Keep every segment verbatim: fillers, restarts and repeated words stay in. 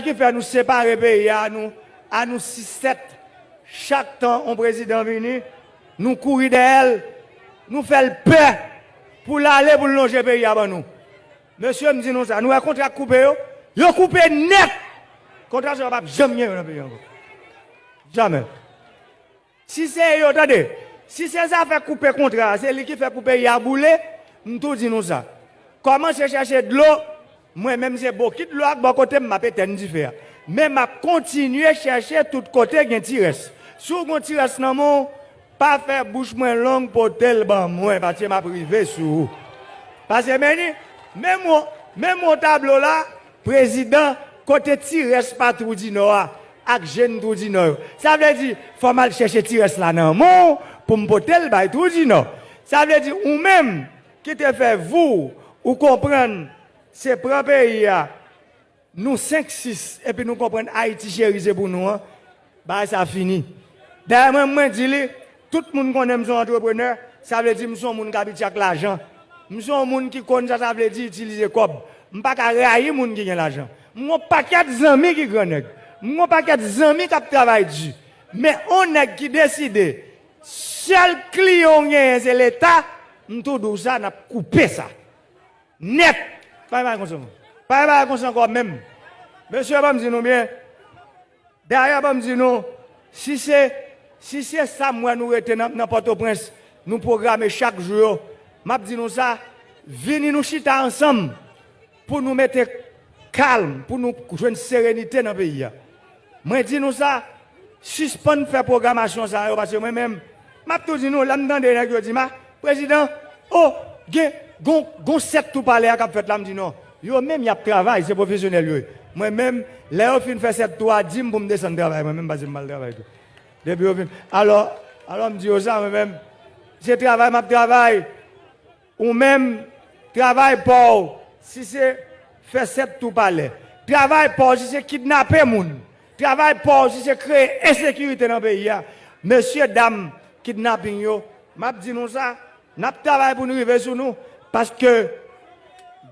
ki fè nou separe peyi a, nou, a nou sis sèt. Chak tan yon prezidan vini, nou kouri dèyè l, nou fè l pè pou l ale, pou l lonje peyi a ban nou. Mesye, m di nou sa, nou wè kontra k koupe yo? Yo koupe nèt! Kontra sa yo p ap janm gen yo nan peyi a ankò. Jamè. Si se yo, tande, si se zafè koupe kontra a, se li ki fè pou peyi a boule, m tou di nou sa. Kòmanse chèche dlo, mwen menm se bokit dlo ak bò kote m, m ap etèn dife a. Men m ap kontinye chèche tout kote gen ti rès. Si w gen ti rès nan men w, pa fè bouch mwen long, pote l ban mwen, paske m ap rive sou ou. Paske, men ni, menm yon, menm yon tablo la, prezidan, kote ti rès pa Twou di Nò a, ak jèn Twou di Nò yo. Sa vle di, fò m al chèche ti rès la nan men w pou m pote l bay Twou di Nò. Sa vle di, ou menm ki te fè vou, ou konprann, se pran peyi a, nou senk sis, epi nou konprann Ayiti cheri se pou nou an, bagay sa fini. Dayè, mwen, mwen di li, tout moun konnen m se yon antreprenè, sa vle di m se yon moun k abitye ak lajan. M se yon moun ki konn sa sa vle di itilize kòb. M pa ka rayi moun ki gen lajan. M gon pakèt zanmi ki gran nèg. M gon pakèt zanmi k ap travay di. Men on nèg ki deside, sèl kliyan w genyen se Leta, m tou di w sa, n ap koupe sa. Nèt! Pa gen bagay konsa, non. Pa gen bagay konsa ankò menm. Mesye, ban m di nou byen. Dayè, ban m di nou, si se, si se sa m wè nou rete nan, nan Pòtoprens, nou pwograme chak jou yo, m ap di nou sa, vini nou chita ansanm pou nou mete kalm, pou nou jwenn serenite nan peyi a. Mwen di nou sa, sispann fè pwogramasyon sa yo, paske mwen menm, m ap tou di nou, lè m tande nèg yo di m a, prezidan, o, gen, gon, gon sèt tou palè a k ap fèt la, m di non. Yo menm y ap travay, se pwofesyonèl yo ye. Mwen menm, lè yo fin fè sèt tou a, di m pou m desann travay, mwen menm, paske m pral travay tou. Depi yo fin, alò, alò m di yo sa, mwen menm, se travay m ap travay. Ou menm, travay pa w, si se fè sèt tou palè. Travay pa w, si se kidnape moun. Travay pa w, si se kreye ensekirite nan peyi a. Mesye dam kidnaping yo, m ap di nou sa, n ap travay pou n rive sou nou, paske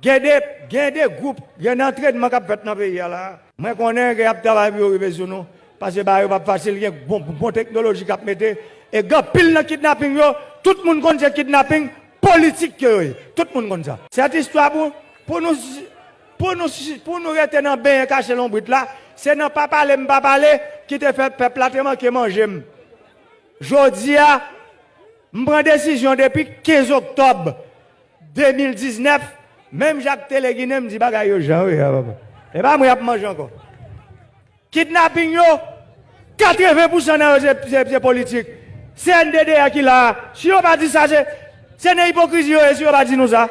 gen de, gen de gwoup, gen de antrènman k ap fèt nan peyi a la. Mwen konnen ke y ap travay pou yo rive sou nou, paske bagay yo p ap fasil, gen bon, bon teknoloji k ap mete, e gen anpil nan kidnaping yo, tout moun konn se kidnaping politik ke yo ye. Tout moun konn sa. Sèt istwa pou, pou nou, pou nou, pou nou rete nan benyen kache lonbrit la, se nan pa pale m pa pale ki te fè pèp la te manke manje m. Jodi a, m pran desizyon depi kenz oktòb de mil diznèf, menm Jacques Téléguiné, m di bagay yo jan yo ye a, papa. E pa mwen y ap manje ankò. Kidnaping yo, katreven pousan nan yo se, se, se politik. Se C N D D A ki la a. Si yo pa di sa, se, se nan ipokrizi yo ye, si yo pa di nou sa.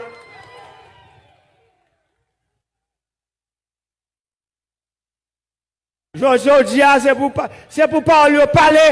Jodi, jodi a, se pou pa-, se pou pawòl yo pale,